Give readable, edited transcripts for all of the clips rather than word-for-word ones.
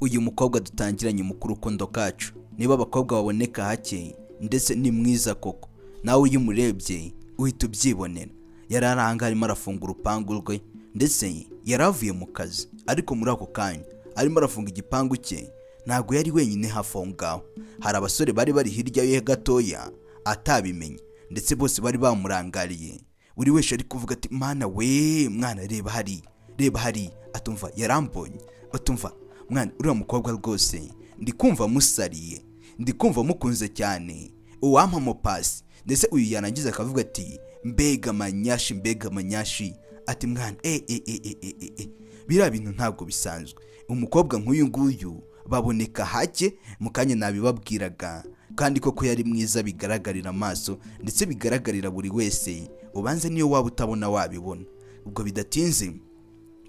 Uyu mukobwa dutangiranye mu rukundo kacu, niba abakobwa baboneka hake, ndetse ni mwiza koko, nawe iyo umurebye uhita ubyibonera. Yari ari ahangaha arimo arafunga urupangu rwe, ndetse yari avuye mu kazi, ariko muri ako kanya arimo arafunga igipangu cye, ntabwo yari wenyine. Hafi aho ngaho hari abasore bari bari hirya ye gatoya atabimenye, ndetse bose bari bamurangariye. Buri wese ari kuvuga ati: "Mwana we, mwana, reba hariya, reba hariya." Atumva yarambonye, atumva: "Mwana, uriya mukobwa rwose ndi kumva musariye, ndi kumva mukunze cyane, uwampa mupasi." Ndetse uyu yarangiza akavuga ati: "Mbega manyashi, mbega manyashi!" Ati: "Mwana, e e e e e e e, biriya bintu ntabwo bisanzwe. Umukobwa nk'uyu nguyu baboneka hake." Mu kanya nabibabwiraga, kandi koko yari mwiza bigaragarira amaso, ndetse bigaragarira buri wese. Ubanza niyo waba utabona wabibona. Ubwo bidatinze,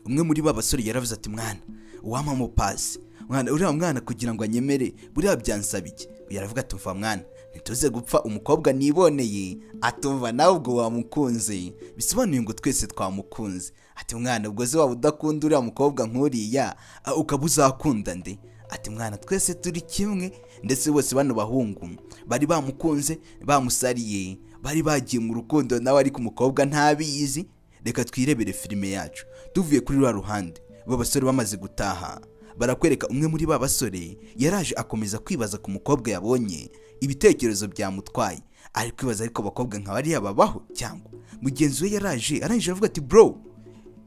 umwe muri ba basore yaravuze ati: "Mwana, uwampa mupasi, mwana, uriya mwana kugira ngo anyemere buriya byansaba iki?" Yaravuga ati: "Umva mwana, ntituze gupfa umukobwa niboneye." Atumva: "Nawe ubwo wamukunze?" Bisobanuye ngo twese twamukunze. Ati: "Mwana, ubwo se waba udakunda uriya mukobwa nk'uriya, ukaba uzakunda nde?" Ati: "Mwana, twese turi kimwe." Ndetse bose bano bahungu bari bamukunze, bamusariye, bari bagiye mu rukundo nawe, ariko umukobwa ntabizi. Reka twirebere filime yacu. Tuvuye kuri rwa ruhande, ba basore bamaze gutaha, barakwereka umwe muri ba basore yaraje akomeza kwibaza ku mukobwa yabonye. Ibitekerezo byamutwaye, ari kwibaza: "Ariko abakobwa nka bariya babaho cyangwa?" Mugenzi we yaraje, arangije aravuga ati: "Bro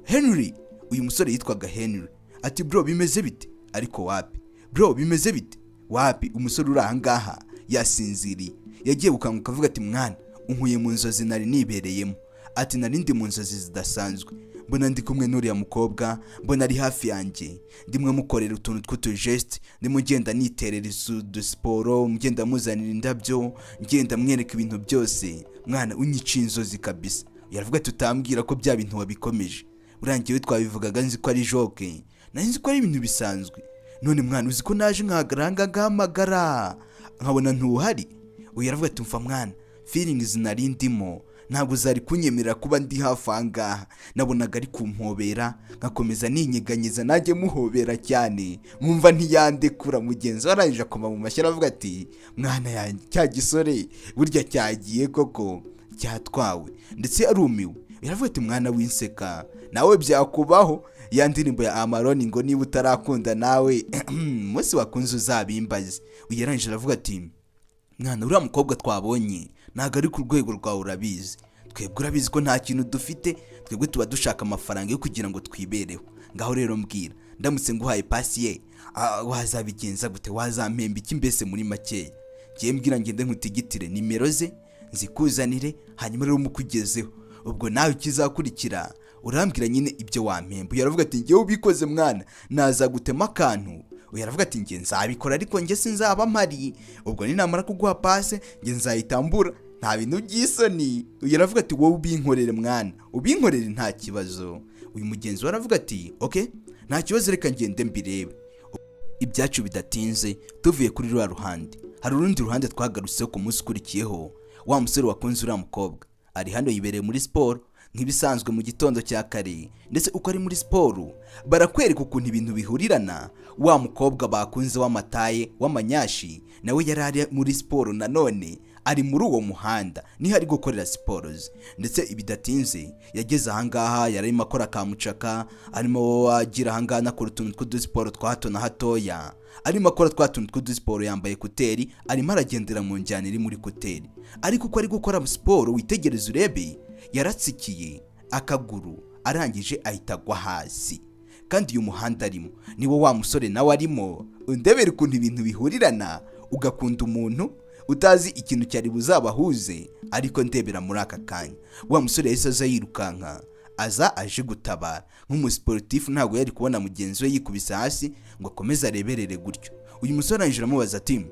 Henry." Uyu musore yitwaga Henry. Ati: "Bro, bimeze bite?" Ariko wapi. "Bro, bimeze bite?" Wapi. Umusore uri ahangaha yasinziriye, yagiye gukanguka avuga ati: "Mwana, unkuye mu nzozi nari nibereyemo." Ati: "Nari ndi mu nzozi zidasanzwe, mbona ndi kumwe n'uriya mukobwa, mbona ari hafi yanjye, ndimwe mukorera utuntu tw'utujeste, ndimo ngenda niterera udusiporo, ngenda muzanira indabyo, ngenda mwereka ibintu byose. Mwana, unyica inzozi kabisa." Yaravuga ati: "Utambwira ko bya bintu wabikomeje? Urangiye twabivugaga nzi ko ari joke, nari nzi ko ari ibintu bisanzwe. None mwana, uzi ko naje nkahagarara ngahamagara nkabona ntuhari?" Uyu yaravuga ati: "Mva mwana, feelings nari ndimo ntabwo zari kunyemerera kuba ndi hafi aha ngaha. Nabonaga ari kumpobera, nkakomeza ninyeganyeza, nanjye muhobera cyane, nkumva ntiyandekura." Mugenzi we arangije akoma mu mashyi, aravuga ati: "Mwana yanjye, cya gisore burya cyagiye koko, cyatwawe." Ndetse arumiwe, yaravuga ati: "Mwana w'inseka, nawe byakubaho." Ya ndirimbo ya Amaroni ngo: "Niba utarakunda nawe, umunsi wakunze uzabimbaze." Uyu yarangije aravuga ati: "Mwana, uriya mukobwa twabonye ntabwo ari ku rwego rwawe. Urabizi, twebwe urabizi ko nta kintu dufite. Twebwe tuba dushaka amafaranga yo kugira ngo twibereho. Ngaho rero mbwira, ndamutse nguhaye pasi ye, wazabigenza gute? Wazampemba iki?" Mbese muri makeya, ngiye mbwira, ngende nkutigitire nimero ze nzikuzanire, hanyuma rero mukugezeho, ubwo nawe ikizakurikira urambwira nyine ibyo wampemba. Uyu aravuga ati: "Ngewe ubikoze mwana, nazagutema akantu." Uyu aravuga ati: "Nge nzabikora, ariko nge sinzaba mpari. Ubwo ninamara kuguha pase, nge nzahita mbura, nta bintu by'isoni." Uyu aravuga ati: "Wowe ubinkorere mwana, ubinkorere, nta kibazo." Uyu mugenzi we aravuga ati: "Ok, nta kibazo, reka ngende mbirebe." Ibyacu bidatinze, tuvuye kuri ruriya ruhande, hari urundi ruhande twagarutseho ku munsi ukurikiyeho. Wa musore wakunze uriya mukobwa ari hano yibereye muri siporo nk'ibisanzwe mu gitondo cya kare. Ndetse uko ari muri siporo, barakwereka ukuntu ibintu bihurirana. Wa mukobwa bakunze w'amataye w'amanyashi nawe yari ari muri siporo nanone, ari muri uwo muhanda niho ari gukorera siporo ze. Ndetse bidatinze yageze ahangaha, yari arimo akora kamucaka, arimo agira ahangaha anakora utuntu tw'udusiporo twa hato na hatoya, arimo akora twa tuntu tw'udusiporo, yambaye écouteurs, arimo aragendera mu njyana iri muri écouteurs. Ariko uko ari gukora siporo, witegereze urebe, yaratsikiye akaguru, arangije ahita agwa hasi. Kandi uyu muhanda arimo niwo wa musore nawe arimo. Undebere ukuntu ibintu bihurirana, ugakunda umuntu utazi ikintu cyari buzabahuze. Ariko ndebera muri aka kanya, wa musore yahise aza yirukanka, aza aje gutabara nk'umusiporutifu. Ntabwo yari kubona mugenzi we yikubise hasi ngo akomeze areberere gutyo. Uyu musore arangije aramubaza ati: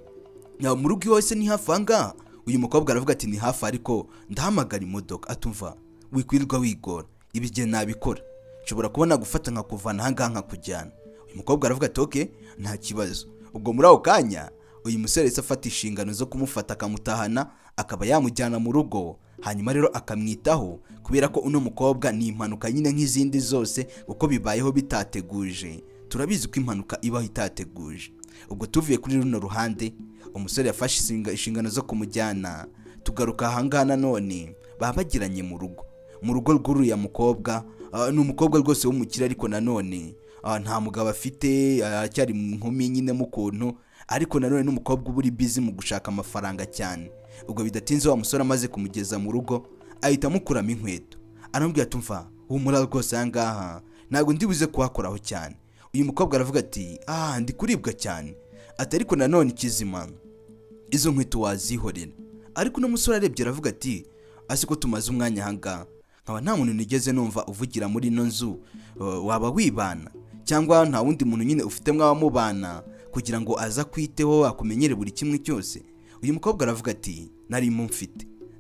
"Mu rugo iwawe se ni hafi aha ngaha?" Uyu mukobwa aravuga ati: "Ni hafi, ariko ndahamagara imodoka." Atumva: "Wikwirirwa wigora, ibi gihe nabikora, nshobora kubona gufata nkakuvana aha ngaha nkakujyana." Uyu mukobwa aravuga ati: "Ok, nta kibazo." Ubwo muri ako kanya uyu musore yahise afata inshingano zo kumufata, akamutahana, akaba yamujyana mu rugo, hanyuma rero akamwitaho, kubera ko uno mukobwa ni impanuka nyine nk'izindi zose, kuko bibayeho bitateguje. Turabizi ko impanuka ibaho itateguje. Ubwo tuvuye kuri runo ruhande, umusore yafashe inshingano zo kumujyana. Tugaruka ahangaha nanone, baba bagiranye mu rugo rw'uriya mukobwa. Ni umukobwa rwose w'umukire, ariko nanone nta mugabo afite, aracyari inkumi nyine mu kuntu, ariko nanone n'umukobwa uba uri busy mu gushaka amafaranga cyane. Ubwo bidatinze, wa musore amaze kumugeza mu rugo, ahita amukuramo inkweto, aramubwira ati: "Umva, humura rwose, aha ngaha ntabwo ndi buze kuhakoraho cyane." Uyu mukobwa aravuga ati: "Ah, ndi kuribwa cyane." Ati: "Ariko nanone ikizima, izo nkweto wazihorera." Ariko uno musore arebye aravuga ati: "Asi ko tumaze umwanya aha ngaha, nkaba nta muntu nigeze numva uvugira muri ino nzu, waba wibana cyangwa nta wundi muntu nyine ufite mwaba mubana kugira ngo aze akwiteho, akumenyere buri kimwe cyose?" Uyu mukobwa aravuga ati: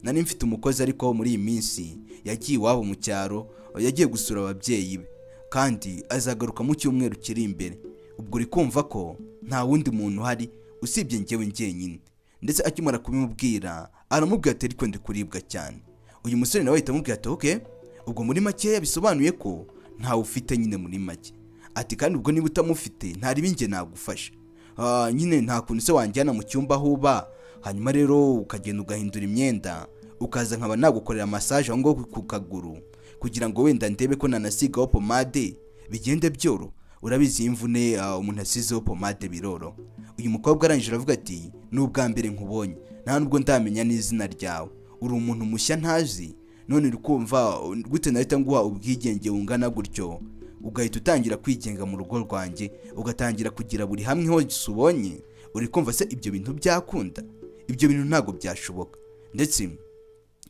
Nari mfite umukozi, ariko muri iyi minsi yagiye iwabo mu cyaro, yagiye gusura ababyeyi be, kandi azagaruka mu cyumweru kiri imbere. Ubwo uri kumva ko nta wundi muntu uhari usibye njyewe njyenyine." Ndetse akimara kubimubwira, aramubwira ati: "Ariko ndi kuribwa cyane." Uyu musore nawe ahita amubwira ati: "Okay." Ubwo muri makeya bisobanuye ko ntawe ufite nyine muri make. Ati: "Kandi ubwo niba utamufite, ntaribi, njye nagufasha. Nyine nta kuntu se wanjyana mu cyumba aho uba, hanyuma rero ukagenda ugahindura imyenda, ukaza nkaba nagukorera massage aho ngaho ku kaguru, kugira ngo wenda ndebe ko nanasigaho pomade bigende byoro? Urabizi, iyo imvune umuntu asizeho pomade biroro." Uyu mukobwa arangije aravuga ati: "Ni ubwa mbere nkubonye, nta nubwo ndamenya n'izina ryawe, uri umuntu mushya ntazi. None uri kumva gute nahita nguha ubwigenge bungana gutyo, ugahita utangira kwigenga mu rugo rwanjye, ugatangira kugira buri hamwe hose ubonye? Uri kumva se ibyo bintu byakunda? Ibyo bintu ntabwo byashoboka." Ndetse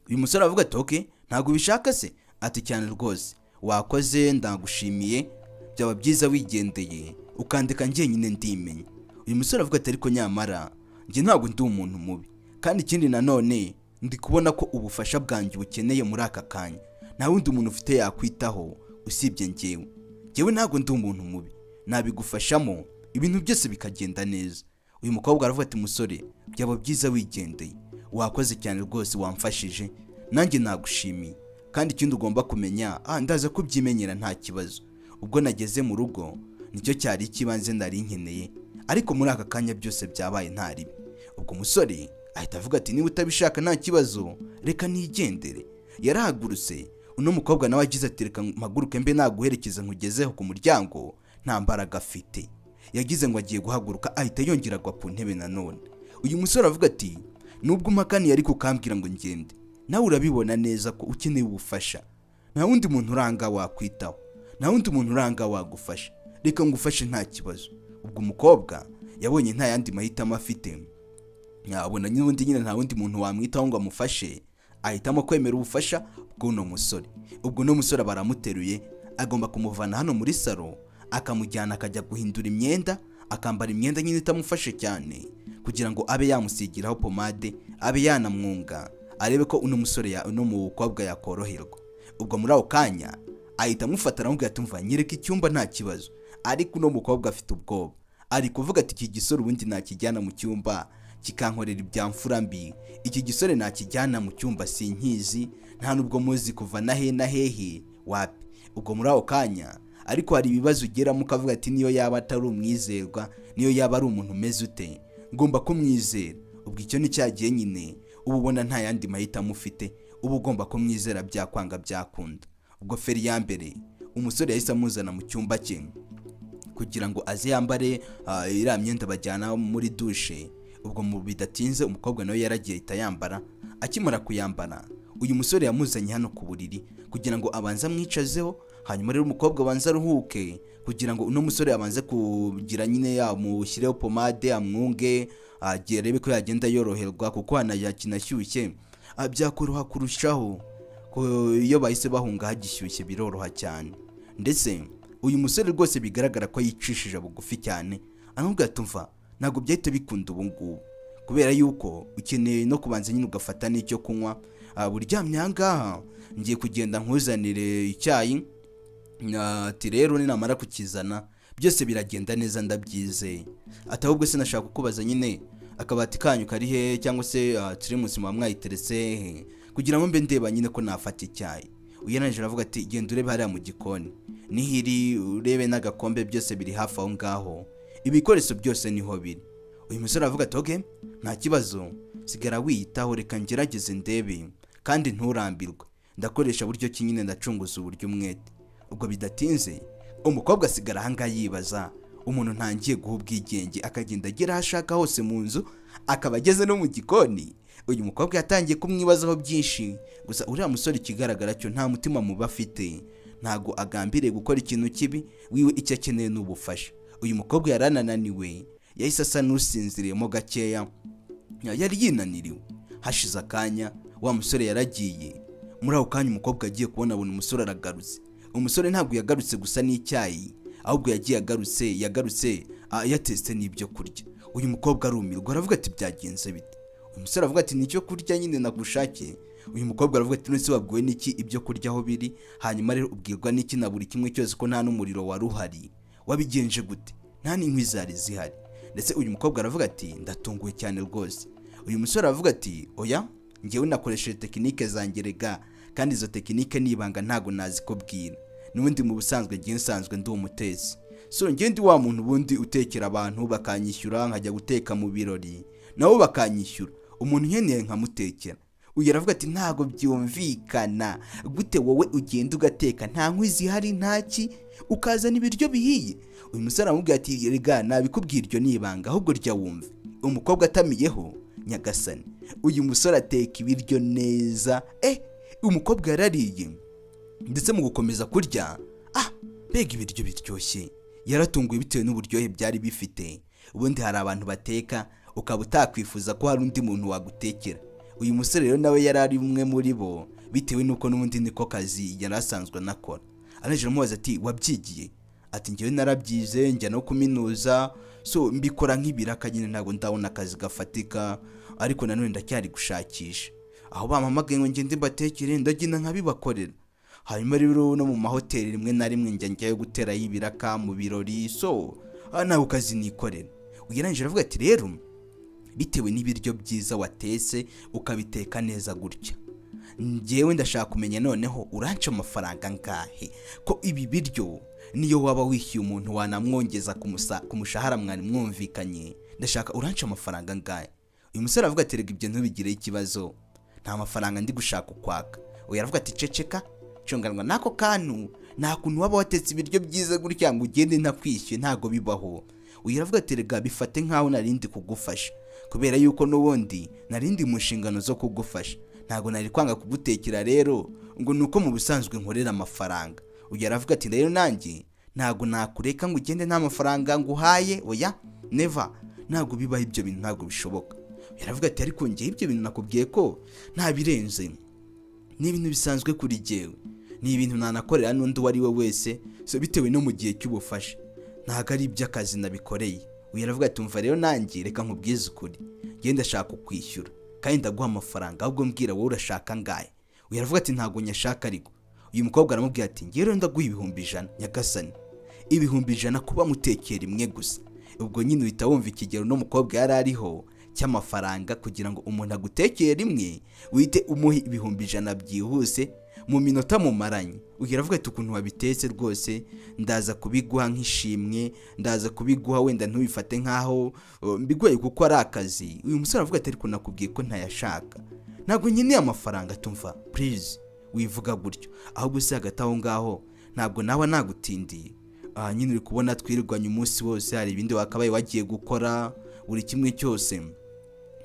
uyu musore aravuga ati: "Okay, ntabwo ubishaka se?" Ati: "Cyane rwose, wakoze, ndagushimiye, byaba byiza wigendeye ukandika njyenyine ndimenya." Uyu musore avuga ati: "Ariko nyamara njye ntabwo ndi umuntu mubi, kandi ikindi nanone ndi kubona ko ubufasha bwanjye bukeneye muri aka kanya. Nta wundi muntu ufite yakwitaho usibye njyewe. Njyewe ntabwo ndi umuntu mubi, nabigufashamo ibintu byose bikagenda neza." Uyu mukobwa aravuga ati: "Musore, byaba byiza wigendeye, wakoze cyane rwose, wamfashije, nanjye nagushimiye. Kandi ikindi ugomba kumenya, ndaza kubyimenyera, nta kibazo. Ubwo nageze mu rugo, nicyo cyari icy'ibanze nari nkeneye, ariko muri aka kanya byose byabaye ntaribi." Ubwo umusore ahita avuga ati: "Niba utabishaka nta kibazo, reka nigendere." Yarahagurutse. Uno mukobwa nawe agize ati: "Reka mpaguruke mbe naguherekeza nkugezeho ku muryango." Nta mbaraga afite, yagize ngo agiye guhaguruka, ahita yongera agwa ku ntebe nanone. Uyu musore avuga ati: "Nubwo umpakaniye ariko ukambwira ngo ngende, nawe urabibona neza ko ukeneye ubufasha. Nta wundi muntu uranga wakwitaho, nta wundi muntu uranga wagufasha. Reka ngufashe, nta kibazo." Ubwo umukobwa yabonye nta yandi mahitamo afite, yabona n'ubundi nyine nta wundi muntu wamwitaho ngo amufashe, ahitamo kwemera ubufasha bw'uno musore. Ubwo uno musore baramuteruye, agomba kumuvana hano muri salo, akamujyana akajya guhindura imyenda, akambara imyenda nyine itamufashe cyane, kugira ngo abe yamusigiraho pomade, abe yanamwunga, arebe ko uno musore uno mukobwa yakoroherwa. Ubwo muri ako kanya ahita amufata, aramubwira ati: "Umva, nyereka icyumba, nta kibazo." Ariko uno mukobwa afite ubwoba, ari kuvuga ati: "Iki gisore ubundi nakijyana mu cyumba kikankorera ibya mfura mbi. Iki gisore nakijyana mu cyumba, sinkizi, nta nubwo muzi kuva na he na hehe, wapi." Ubwo muri ako kanya, ariko hari ibibazo ugeramo ukavuga ati: "Niyo yaba atari umwizerwa, niyo yaba ari umuntu umeze ute, ngomba kumwizera." Ubwo icyo ni cyagiye nyine uba ubona nta yandi mahitamo ufite, uba ugomba kumwizera byakwanga byakunda. Ubwo feri ya mbere, umusore yahise amuzana mu cyumba cye kugira ngo aze yambare iriya myenda bajyana muri dushe. Ubwo mu bidatinze, umukobwa nawe yaragiye ahita yambara. Akimara kuyambara, uyu musore yamuzanye hano ku buriri kugira ngo abanze amwicazeho, hanyuma rero umukobwa abanze aruhuke, kugira ngo uno musore abanze kugira nyine yamushyireho pomade, amwunge, arebe ko yagenda yoroherwa, kuko hano yakinashyushye. Byakoroha kurushaho ko iyo bahise bahunga hagishyushye, biroroha cyane. Ndetse uyu musore rwose bigaragara ko yicishije bugufi cyane, aramubwira ati: "Umva, ntabwo byahita bikunda ubu ngubu, kubera yuko ukeneye no kubanza nyine ugafata n'icyo kunywa. Uryamye aha ngaha, ngiye kugenda nkuzanire icyayi." Ati: "Rero ninamara kukizana byose biragenda neza, ndabyizeye." Ati: "Ahubwo se nashaka kukubaza nyine, akabati kanyu kari he, cyangwa se tirimusi muba mwayiteretse hehe, kugira ngo mbe ndeba nyine ko nafata icyayi?" Uyu aravuga ati: "Genda urebe hariya mu gikoni niho iri, urebe n'agakombe, byose biri hafi aho ngaho, ibikoresho byose niho biri." Uyu musore aravuga ati: "Okay, nta kibazo, sigara wiyitaho, reka ngerageze ndebe kandi nturambirwe, ndakoresha buryo ki nyine ndacunguza uburyo umwete." Ubwo bidatinze umukobwa asigara ahangaha yibaza umuntu ntangiye guha ubwigenge, akagenda agera aho ashaka hose mu nzu, akaba ageze no mu gikoni. Uyu mukobwa yatangiye kumwibazaho byinshi. Gusa uriya musore, ikigaragara cyo nta mutima mubi afite, ntago agambiriye gukora ikintu kibi. Wiwe icyo akeneye ni ubufasha. Uyu mukobwa yaranananiwe, yahise asa n'usinziriyemo gakeya, yari yinaniriwe. Hashize akanya wa musore yaragiye. Muri ako kanya umukobwa agiye kubona, abona umusore aragarutse. Umusore ntabwo yagarutse gusa n'icyayi, ahubwo yagiye agarutse yatetse n'ibyo kurya. Uyu mukobwa arumirwa, aravuga ati: "Byagenze bite?" Uyu musore aravuga ati: "Nicyo kurya nyine nagushake." Uyu mukobwa aravuga ati: "None se wabwiwe n'iki ibyo kurya aho biri? Hanyuma rero ubwirwa n'iki na buri kimwe cyose, ko nta n'umuriro wari uhari? Wabigenje gute? Nta n'inkwi zari zihari?" Ndetse uyu mukobwa aravuga ati: "Ndatunguwe cyane rwose." Uyu musore aravuga ati: "Oya, ngewe nakoresheje technique zanjye rega, kandi izo technique ni ibanga, ntago nazikubwira. N'ubundi mu busanzwe ngiye nsanzwe ndi umutetsi, so ngewe ndi wa muntu ubundi utekera abantu bakanyishyura, nkajya guteka mu birori nabo bakanyishyura, umuntu nkeneye nkamutekera." Uyu aravuga ati: "Ntabwo byumvikana, gute wowe ugenda ugateka nta nkwi zihari, ntaki, ukazana ibiryo bihiye?" Uyu musore aramubwira ati: "Rega nabikubwira, iryo ni ibanga, ahubwo rya wumve." Umukobwa atamiyeho, nyagasani, uyu musore ateka ibiryo neza. Umukobwa yarariye, ndetse mu gukomeza kurya, mbega ibiryo biryoshye! Yaratunguwe bitewe n'uburyohe byari bifite. Ubundi hari abantu bateka ukaba utakwifuza ko hari undi muntu wagutekera. Uyu musore rero nawe yari ari umwe muri bo, bitewe n'uko n'ubundi niko kazi yari asanzwe anakora. Arangije aramubaza ati: "Wabyigiye?" Ati: "Njyewe narabyize, njya no kuminuza, so mbikora nk'ibiraka nyine, ntabwo ndabona akazi gafatika, ariko nanone ndacyari gushakisha. Aho bampamagaye ngo ngende mbatekere, ndagenda nkabibakorera. Hanyuma rero no mu mahoteli rimwe na rimwe njya njyayo guterayo ibiraka mu birori, so aha ntabwo kazi nikorera." Ugereranyije aravuga ati: "Rero bitewe n'ibiryo byiza watetse, ukabiteka neza gutya, njyewe ndashaka kumenya noneho uranca amafaranga angahe, ko ibi biryo niyo waba wishyuye umuntu wanamwongeza ku mushahara mwari mwumvikanye? Ndashaka uranca amafaranga angahe?" Uyu musore aravuga ati: "Rega ibyo ntubigireho ikibazo, nta mafaranga ndi gushaka ukwaka." Uyu aravuga ati: "Ceceka, cunganwa n'ako kantu, nta kuntu waba watetse ibiryo byiza gutya ngo ugende ntakwishyuye, ntabwo bibaho." Uyu aravuga ati: "Rega bifate nk'aho narindi kugufasha, kubera yuko n'ubundi narindi mu nshingano zo kugufasha, ntabwo nari kwanga kugutekera rero ngo ni uko mu busanzwe nkorera amafaranga." Uyu aravuga ati: "Rero nanjye ntabwo nakureka ngo ugende nta mafaranga nguhaye, oya, never, ntabwo bibaho, ibyo bintu ntabwo bishoboka." Uyu aravuga ati: "Ariko njyewe ibyo bintu nakubwiye ko nta birenze, ni ibintu bisanzwe kuri jyewe, ni ibintu nanakorera n'undi uwo ari we wese, so bitewe no mu gihe cy'ubufasha, ntabwo ari iby'akazi nabikoreye." Uyu aravuga ati: "Umva rero nanjye reka nkubwize ukuri, ngenda ndashaka kukwishyura kandi ndaguha amafaranga, ahubwo mbwira, wowe urashaka angahe?" Uyu aravuga ati: "Ntabwo nyashaka ariko." Uyu mukobwa aramubwira ati: "Ngewe rero ndaguha 100,000." Nyagasani, 100,000 kuba mutekera imwe gusa! Ubwo nyine uhita wumva ikigero n'umukobwa yari ariho cy'amafaranga. Kugira ngo umuntu agutekere rimwe uhite umuha 100,000 byihuse mu minota mumaranye. Uyu aravuga ati: "Ukuntu wabitetse rwose ndaza kubiguha nk'ishimwe, ndaza kubiguha, wenda ntubifate nk'aho mbiguhaye kuko ari akazi." Uyu musore aravuga ati: "Ariko nakubwiye ko ntayashaka, ntabwo nkeneye amafaranga." "Tumva, please, wivuga gutyo. Ahubwo se hagati aho ngaho ntabwo naba nagutindiye? Aha nyine uri kubona twirirwanye umunsi wose, hari ibindi wakabaye wagiye gukora, buri kimwe cyose.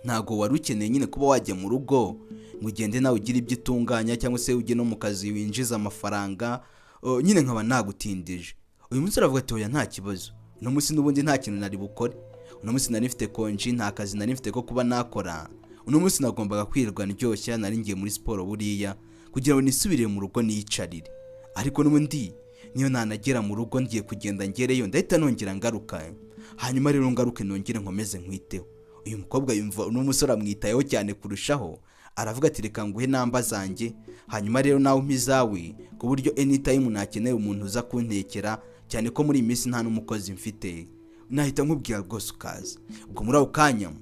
Ntabwo wari ukeneye nyine kuba wajya mu rugo ngo ugende nawe ugire ibyo utunganya, cyangwa se ujye no mu kazi winjiza amafaranga, nyine nkaba nagutindije." Uyu munsi aravuga ati: "Oya, nta kibazo, uno munsi n'ubundi nta kintu nari bukore. Uno munsi nari mfite konji, nta kazi nari mfite ko kuba nakora. Uno munsi nagombaga kwirirwa ndyoshya, nari ngiye muri siporo buriya kugira ngo nisubire mu rugo niyicarire. Ariko n'ubundi niyo nanagera mu rugo, ngiye kugenda ngereyo, ndahita nongera ngaruka, hanyuma rero ngaruke nongere nkomeze nkwiteho." Uyu mukobwa yumva uno musore amwitayeho cyane kurushaho, aravuga ati: "Reka nguhe namba zanjye, hanyuma rero nawe umpe izawe, ku buryo anytime nakeneye umuntu uza kuntekera, cyane ko muri iyi minsi nta n'umukozi mfite, nahita nkubwira rwose ukaza." Ubwo muri ako kanya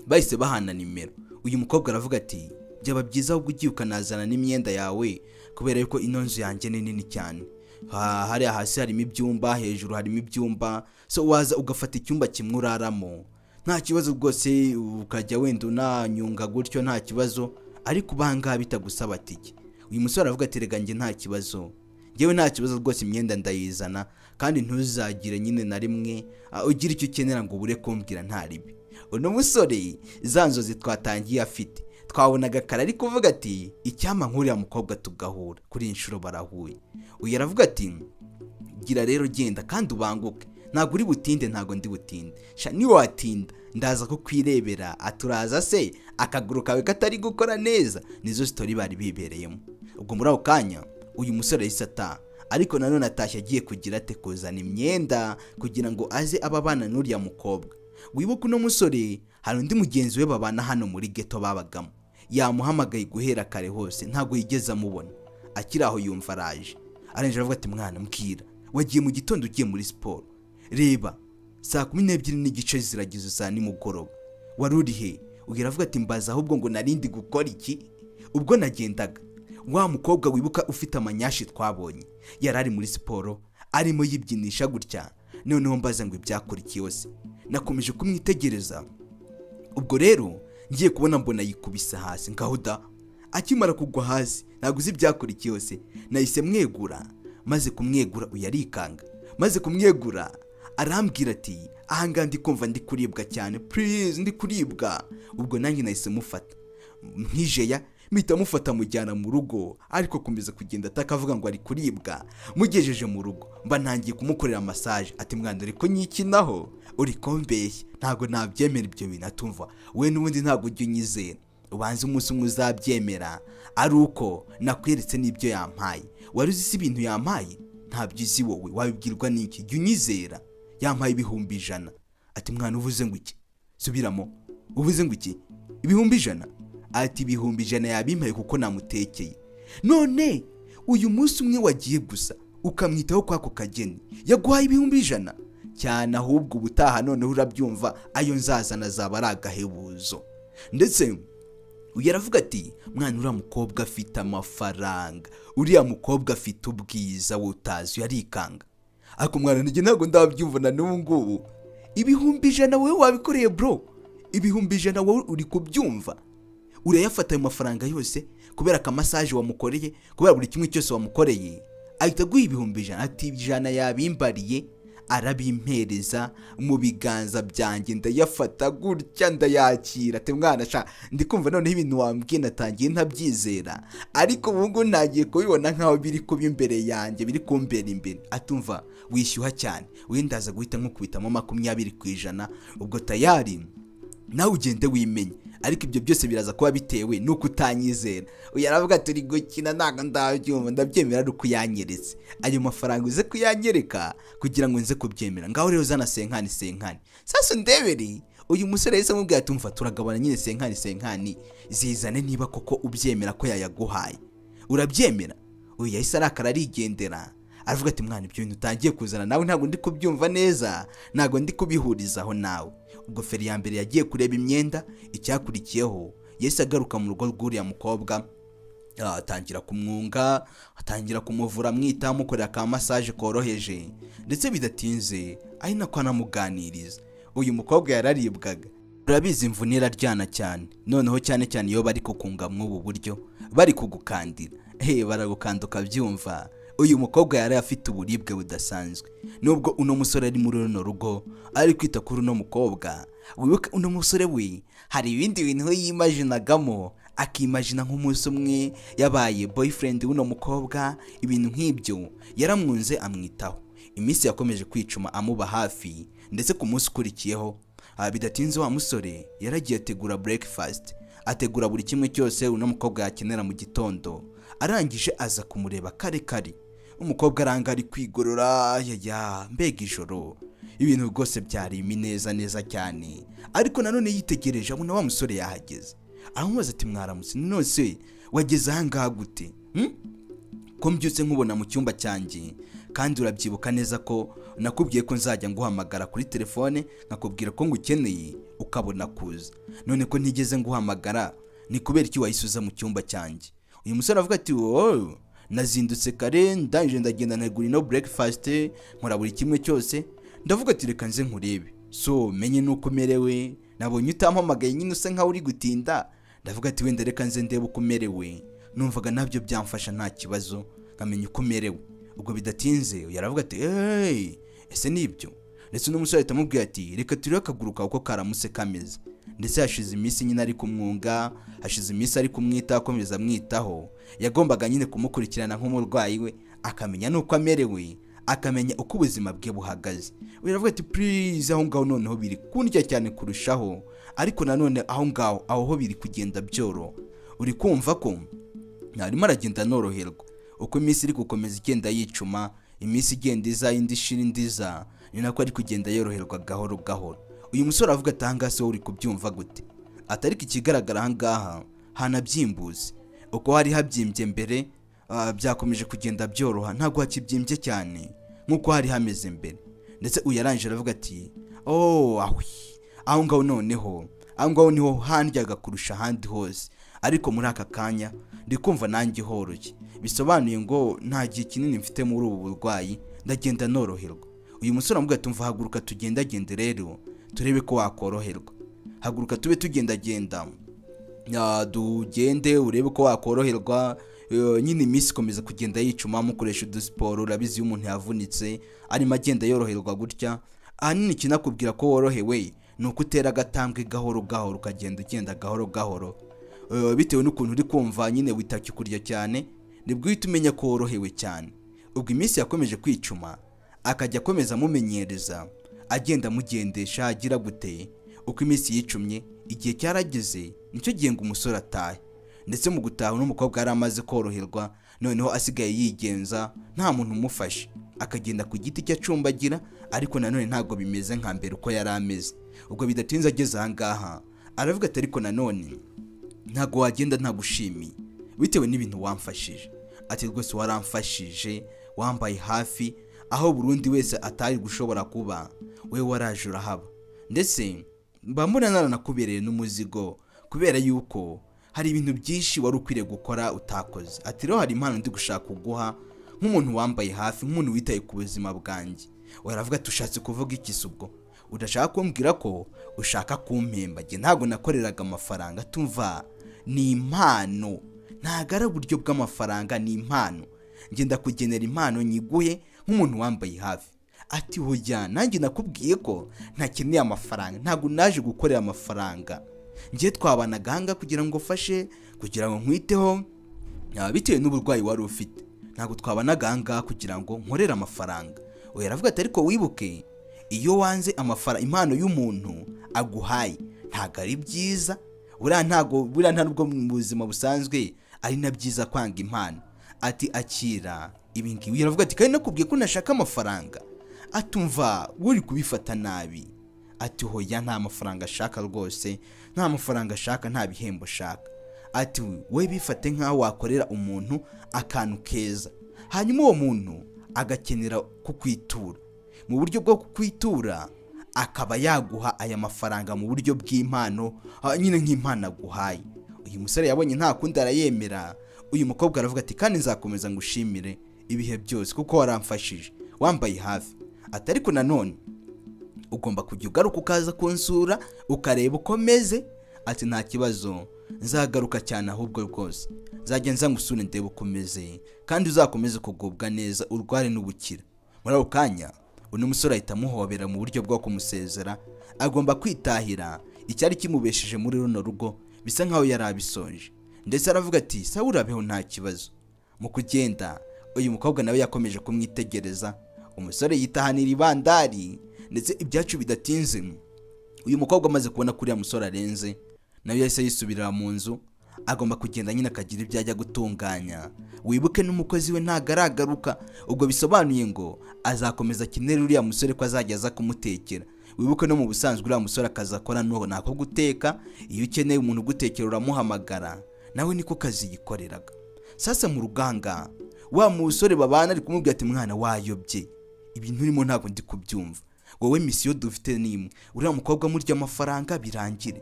bahise bahana nimero. Uyu mukobwa aravuga ati: Byaba byiza ahubwo ugiye ukanazana n'imyenda yawe, kubera yuko ino nzu yanjye ni nini cyane. Hariya hasi harimo ibyumba, hejuru harimo ibyumba, so waza ugafata icyumba kimwe uraramo, nta kibazo rwose, ukajya wenda unanyunga gutyo, nta kibazo, ariko ubangaha bitagusaba tike." Uyu musore aravuga ati: "Rega njye nta kibazo, njyewe nta kibazo rwose, imyenda ndayizana, kandi ntuzagire nyine na rimwe ugira icyo ukenera ngo ubure kumbwira, nta ribi." Uno musore za nzozi twatangiye afite, twabonaga kare ari kuvuga ati: "Icyampa nk'uriya mukobwa tugahura." Kuri iyi nshuro barahuye. Uyu aravuga ati: "Gira rero genda kandi ubanguke, ntabwo uri butinde." "Ntabwo ndi butinde sha, niwatinda ndaza kukwirebera." "Aturaza se akaguru kawe katari gukora neza?" Nizo story bari bibereyemo. Ubwo muri ako kanya uyu musore yahise ataha, ariko nanone atashye agiye kugira ate? Kuzana imyenda kugira ngo aze abe abana n'uriya mukobwa. Wibuke uno musore hari undi mugenzi we babana hano muri ghetto babagamo, yamuhamagaye guhera kare hose ntabwo yigeze amubona. Akiri aho yumva araje, arangije aravuga ati: "Mwana, mbwira, wagiye mu gitondo ugiye muri siporo, reba 12:30 zirageze saa nimugoroba, wari uri he?" Uyu aravuga ati: "Mbaza ahubwo ngo narindi gukora iki ubwo nagendaga." Wa mukobwa wibuka ufite amanyashi twabonye yari ari muri siporo arimo yibyinisha gutya. Noneho mbaza ngo ibyakurikiyeho se? Nakomeje kumwitegereza. Ubwo rero ngiye kubona mbona yikubise hasi. Ngaho da, akimara kugwa hasi, ntabwo uzi ibyakurikiyeho se? Nahise mwegura. Maze kumwegura uyu arikanga. Maze kumwegura arambwira ati: "Ahangaha ndi kumva ndi kuribwa cyane, please, ndi kuribwa." Ubwo nanjye nahise mufata nkijeya, mpita mufata mujyana mu rugo, ariko akomeza kugenda ataka avuga ngo ari kuribwa. Mugejeje mu rugo mba ntangiye kumukorera massage. Ati: "Mwana, uri kunyikinaho, uri kumbeshya, ntabwo nabyemera ibyo bintu." Atumva we n'ubundi ntabwo ujya unyizera, ubanza umunsi umwe uzabyemera ari uko nakweretse n'ibyo yampaye. Wari uzi se ibintu yampaye? Ntabyo uzi wowe, wabibwirwa n'iki? Jya unyizera, yampaye 100,000." Ati: "Mwana, uvuze ngo iki? Subiramo, uvuze ngo iki? 100,000?" Ati: "100,000 yabimpaye kuko namutekeye. None uyu munsi umwe wagiye gusa ukamwitaho kw'ako kageni, yaguhaye 100,000 cyane. Ahubwo ubutaha noneho urabyumva, ayo nzazana azaba ari agahebuzo." Ndetse uyu aravuga ati: "Mwana, uriya mukobwa afite amafaranga, uriya mukobwa afite ubwiza wowe utazi." Yarikanga: "Ariko mwana, njye ntabwo ndabyumva na n'ubu ngubu. 100,000 wowe wabikoreye bro, 100,000 wowe uri kubyumva? Urayafata ayo mafaranga yose kubera akamassage wamukoreye, kubera buri kimwe cyose wamukoreye, ahita aguha 100,000?" Ati: "100 yabimbariye, arabimpereza mu biganza byanjye, ndayafata gutya ndayakira." Ati: "Mwana sha, ndi kumva noneho ibintu wambwiye natangiye ntabyizera, ariko ubu ngubu ntagiye kubibona nkaho biri kuba imbere yanjye, biri kumbera imbere." Atumva wishyuha cyane, wenda aza guhita nkukubitamo 20%, ubwo tayari nawe ugende wimenye, ariko ibyo byose biraza kuba bitewe n'uko utanyizera. Uyu aravuga: "Turi gukina, ntabwo ndabyumva, ndabyemera ari uko uyanyeretse ayo mafaranga. Uze kuyanyereka kugira ngo nze kubyemera. Ngaho rero zana cinquante cinquante." Sasa ndebere, uyu musore yahise amubwira ati: "Umva, turagabana nyine cinquante cinquante, zizane niba koko ubyemera ko yayaguhaye. Urabyemera?" Uyu yahise arakara arigendera, aravuga ati: "Mwana, ibyo bintu utangiye kuzana nawe ntabwo ndi kubyumva neza, ntabwo ndi kubihurizaho nawe." Ubwo feri ya mbere yagiye kureba imyenda. Icyakurikiyeho yahise agaruka mu rugo rw'uriya mukobwa, atangira kumwunga, atangira kumuvura, amwitaho, amukorera ka massage koroheje, ndetse bidatinze ari nako anamuganiriza. Uyu mukobwa yararibwaga. Urabizi imvune iraryana cyane, noneho cyane cyane iyo bari kukunga mw'ubu buryo, bari kugukandira, he baragukanda ukabyumva. Uyu mukobwa yari afite uburibwe budasanzwe. Nubwo uno musore ari muri runo rugo ari kwita kuri uno mukobwa, wibuke uno musore we hari ibindi bintu we yimajinagamo, akimajina nk'umunsi umwe yabaye boyfriend w'uno mukobwa, ibintu nk'ibyo. Yaramwunze, amwitaho, iminsi yakomeje kwicuma amuba hafi, ndetse ku munsi ukurikiyeho bidatinze wa musore yaragiye ategura breakfast, ategura buri kimwe cyose uno mukobwa yakenera mu gitondo, arangije aza kumureba kare kare. Umukobwa aranga ari kwigorora, yaya mbega ijoro, ibintu rwose byari neza neza cyane. Ariko nanone yitegereje abona wa musore yahageze, aramubaza ati: "Mwaramutse, none wageze ahangaha gute? Ko mbyutse nkubona mu cyumba cyanjye, kandi urabyibuka neza ko nakubwiye ko nzajya nguhamagara kuri telefone nkakubwira ko ngukeneye ukabona kuza, none ko ntigeze nguhamagara?" Ni kubera iki wahise uza mu cyumba cyanjye?" Uyu musore avuga ati: "Wowe, nazindutse kare, ndangije ndagenda ntegura ino breakfast, nkora buri kimwe cyose, ndavuga ati reka nze nkurebe, so menye nuko umerewe. Nabonye utampamagaye nyine, usa nkaho uri gutinda, ndavuga ati wenda reka nze ndebe uko umerewe. Numvaga nabyo byamfasha, nta kibazo, nkamenya uko umerewe." Ubwo bidatinze yaravuga ati: "Hey, ese nibyo?" Ndetse n'umusore ahita amubwira ati: "Reka turebe akaguru kawe uko karamutse kameze." Ndetse hashize iminsi nyine ari kumwunga, hashize iminsi ari kumwitaho, akomeza amwitaho. Yagombaga nyine kumukurikirana nk'umurwayi we, akamenya n'uko amerewe, akamenya uko ubuzima bwe buhagaze. We aravuga ati: "Please, aho ngaho noneho biri kundya cyane kurushaho, ariko nanone aho ngaho aho ho biri kugenda byoroha." Uri kumva ko arimo aragenda anoroherwa uko iminsi iri gukomeza igenda yicuma, iminsi igenda iza, indi ishira indi iza, ni nako ari kugenda yoroherwa gahoro gahoro. Uyu musore avuga ati: "Ahangaha se wowe uri kubyumva gute?" Ati: "Ariko ikigaragara ahangaha hanabyimbutse, uko hari habyimbye mbere byakomeje kugenda byoroha, ntabwo hakibyimbye cyane nk'uko hari hameze mbere." Ndetse uyu yarangije aravuga ati: "Oh, ahwi, aho ngaho noneho, aho ngaho niho handyaga kurusha ahandi hose, ariko muri aka kanya ndi kumva nanjye horoshye, bisobanuye ngo nta gihe kinini mfite muri ubu burwayi, ndagenda noroherwa." Uyu musore aramubwira ati: "Umva, haguruka tugendagende rero, turebe ko wakoroherwa. Haguruka tube tugendagenda, tugende urebe ko wakoroherwa." Nyine iminsi ikomeza kugenda yicuma, mukoresha udusiporo. Urabizi, iyo umuntu yavunitse arimo agenda yoroherwa gutya, ahanini ikinakubwira ko worohewe ni uko utera agatambwe gahoro gahoro, ukagenda ugenda gahoro gahoro, bitewe n'ukuntu uri kumva nyine witakikurya cyane, nibwo uhita umenya ko worohewe cyane. Ubwo iminsi yakomeje kwicuma, akajya akomeza amumenyereza, agenda amugendesha, agira gute. Uko iminsi yicumye, igihe cyarageze, nicyo gihe ngo umusore atahe. Ndetse mu gutaha n'umukobwa yari amaze koroherwa, noneho asigaye yigenza nta muntu umufashe, akagenda ku giti cye acumbagira, ariko nanone ntabwo bimeze nka mbere uko yari ameze. Ubwo bidatinze ageze ahangaha aravuga ati: "Ariko nanone ntabwo wagenda ntagushimiye bitewe n'ibintu wamfashije." Ati: "Rwose waramfashije, wambaye hafi aho Burundi wese atari gushobora kuba, we waraje urahaba. Ndetse mba mbona naranakubereye n'umuzigo, kubera yuko hari ibintu byinshi wari ukwiriye gukora utakoze." Ati: "Rero hari impano ndi gushaka kuguha nk'umuntu wambaye hafi, nk'umuntu witaye ku buzima bwanjye." We aravuga ati: "Ushatse kuvuga iki se? Ubwo udashaka kumbwira ko ushaka kumpemba? Njye ntabwo nakoreraga amafaranga." Tumva, ni impano, ntabwo ari uburyo bw'amafaranga, ni impano. Ngenda kugenera impano nyiguhe nk'umuntu wambaye hafi. Ati: "Hoya, nanjye nakubwiye ko ntakeneye amafaranga, ntabwo naje gukorera amafaranga. Njye twabanaga ahangaha kugira ngo ufashe, kugira ngo nkwiteho bitewe n'uburwayi wari ufite. Ntabwo twabanaga ahangaha kugira ngo nkorere amafaranga." We aravuga ati: "Ariko wibuke, iyo wanze amafaranga, impano y'umuntu aguhaye, ntabwo ari byiza. Buriya ntabwo, buriya nta nubwo mu buzima busanzwe ari na byiza kwanga impano." Ati: "Akira ibi ngibi." Aravuga ati: "Kandi nakubwiye ko nashaka amafaranga." Atumva uri kubifata nabi. Ati: "Hoya, nta mafaranga ashaka rwose, nta mafaranga ashaka, nta bihembo ashaka." Ati: "We bifate nk'aho wakorera umuntu akantu keza, hanyuma uwo muntu agakenera kukwitura. Mu buryo bwo kukwitura akaba yaguha aya mafaranga mu buryo bw'impano, nyine nk'impano aguhaye." Uyu musore yabonye nta kundi, arayemera. Uyu mukobwa aravuga ati: "Kandi nzakomeza ngushimire ibihe byose kuko waramfashije, wambaye hafi." Ati: "Ariko nanone ugomba kujya ugaruka ukaza kunsura, ukareba uko meze." Ati: "Nta kibazo, nzagaruka cyane ahubwo rwose, nzajya nza ngusure ndebe uko umeze, kandi uzakomeze kugubwa neza, urware n'ubukira." Muri ako kanya uno musore ahita amuhobera mu buryo bwo kumusezera, agomba kwitahira. Icyari kimubesheje muri runo rugo bisa nkaho yari abisoje. Ndetse aravuga ati: "Sawa, urabeho, nta kibazo." Mu kugenda uyu mukobwa nawe yakomeje kumwitegereza. Umusore yitahanira ibandari. Ndetse ibyacu bidatinze, uyu mukobwa amaze kubona ko uriya musore arenze, nawe yahise yisubirira mu nzu. Agomba kugenda nyine akagira ibyo ajya gutunganya. Wibuke n'umukozi we ntabwo aragaruka, ubwo bisobanuye ngo azakomeza akenere uriya musore ko azajya aza kumutekera. Wibuke no mu busanzwe uriya musore akazi akora ni ako guteka. Iyo ukeneye umuntu ugutekera uramuhamagara, nawe niko kazi yikoreraga. Sasa mu ruganga wa musore babana ari kumubwira ati: "Mwana, wayobye, ibintu urimo ntabwo ndi kubyumva. Wowe mission dufite ni imwe, uriya mukobwa murya amafaranga birangire.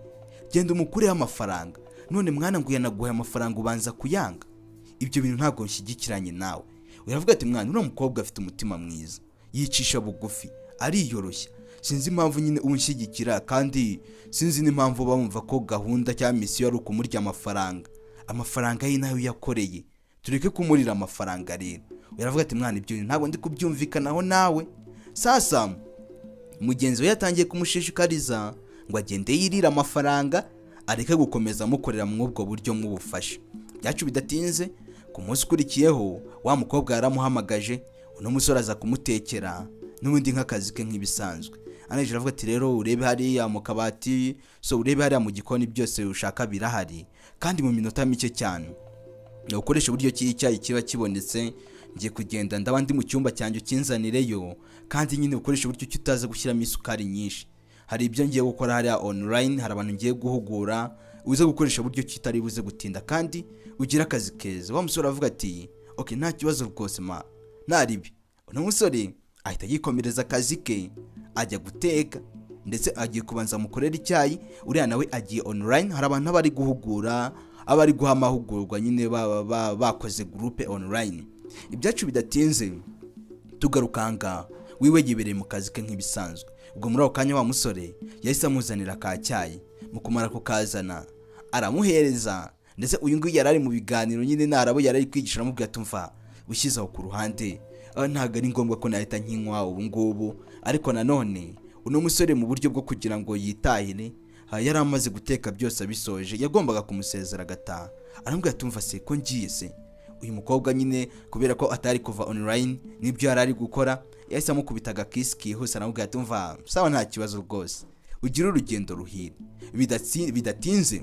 Genda umukureho amafaranga." None mwana, ngo yanaguhaye amafaranga ubanza kuyanga. Ibyo bintu ntabwo nshyigikiranye nawe. Uravuga ati: "Mwana, uriya mukobwa afite umutima mwiza, yicisha bugufi, ariyoroshya. Sinzi impamvu nyine unshyigikira, kandi sinzi n'impamvu uba wumva ko gahunda cyangwa mission ari ukumurya amafaranga. Amafaranga ye nayo yakoreye, tureke kumurira amafaranga." Rero uravuga ati: "Mwana, ibyo bintu ntabwo ndi kubyumvikanaho nawe." Sasa mugenzi we yatangiye kumushishikariza ngo agende yirire amafaranga, areke gukomeza amukorera muri ubwo buryo nk'ubufasha. Byacu bidatinze, ku munsi ukurikiyeho wa mukobwa yaramuhamagaje, uno musore aza kumutekera n'ubundi nk'akazi ke nk'ibisanzwe. Arangije aravuga ati: "Rero urebe hariya mu kabati, so urebe hariya mu gikoni, byose ushaka birahari, kandi mu minota mike cyane ukoresha uburyo ki icyayi kiba kibonetse. Ngiye kugenda, ndaba ndi mu cyumba cyanjye, ukinzanireyo, kandi nyine ukoresha uburyo ki utaza gushyiramo isukari nyinshi. Hari ibyo ngiye gukora hariya online, hari abantu ngiye guhugura, uze gukoresha uburyo ki utari buze gutinda, kandi ugire akazi keza." Wa musore aravuga ati: "Ok, nta kibazo rwose ma, naribi." Uno musore ahita yikomereza akazi ke, ajya guteka, ndetse agiye kubanza amukorera icyayi. Uriya nawe agiye online, hari abantu aba ari guhugura, aba ari guha amahugurwa nyine, baba bakoze groupe online. Ibyacu bidatinze, tugaruka ngaha, wiwe yibereye mu kazi ke nk'ibisanzwe. Ubwo muri ako kanya wa musore yahise amuzanira ka cyayi. Mu kumara kukazana aramuhereza, ndetse uyu nguyu yari ari mu biganiro nyine narabo yari ari kwigisha, aramubwira ati: "Umva, ushyize aho ku ruhande, ntabwo ari ngombwa ko nahita nkinywa ubu ngubu." Ariko nanone uno musore, mu buryo bwo kugira ngo yitahire, yari amaze guteka byose abisoje, yagombaga kumusezera agataha. Aramubwira ati: "Umva se, ko ngiye se?" Uyu mukobwa nyine, kubera ko atari kuva online n'ibyo yari ari gukora, yahise amukubita agakisi kihuse, aramubwira ati: "Umva, sawa, nta kibazo rwose, ugire urugendo ruhire." Bidatinze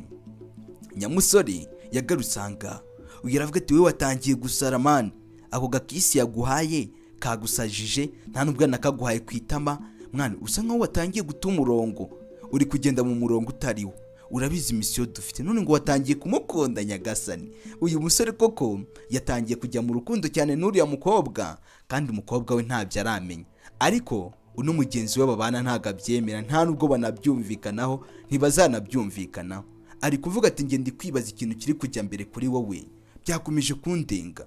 nyamusore yagarutse aha, uyu aravuga ati: "Wowe watangiye gusara man, ako gakisi yaguhaye kagusajije, nta nubwo yanakaguhaye ku itama. Mwana, usa nkaho watangiye guta umurongo, uri kugenda mu murongo utariwo. Urabizi mission dufite, none ngo watangiye kumukunda." Nyagasani, uyu musore koko yatangiye kujya mu rukundo cyane n'uriya mukobwa, kandi umukobwa we ntabyo aramenya. Ariko uno mugenzi we babana ntabwo abyemera, nta nubwo banabyumvikanaho, ntibazanabyumvikanaho. Ari kuvuga ati: "Njye ndi kwibaza ikintu kiri kujya mbere kuri wowe, byakomeje kundenga.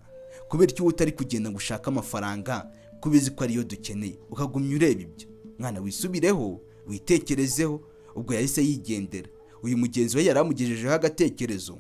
Kubera icyo utari kugenda ngo ushake amafaranga, kubizi ko ariyo dukeneye, ukagumya ureba ibyo? Mwana, wisubireho, witekerezeho." Ubwo yahise yigendera. Uyu mugenzi we yari amugejejeho agatekerezo,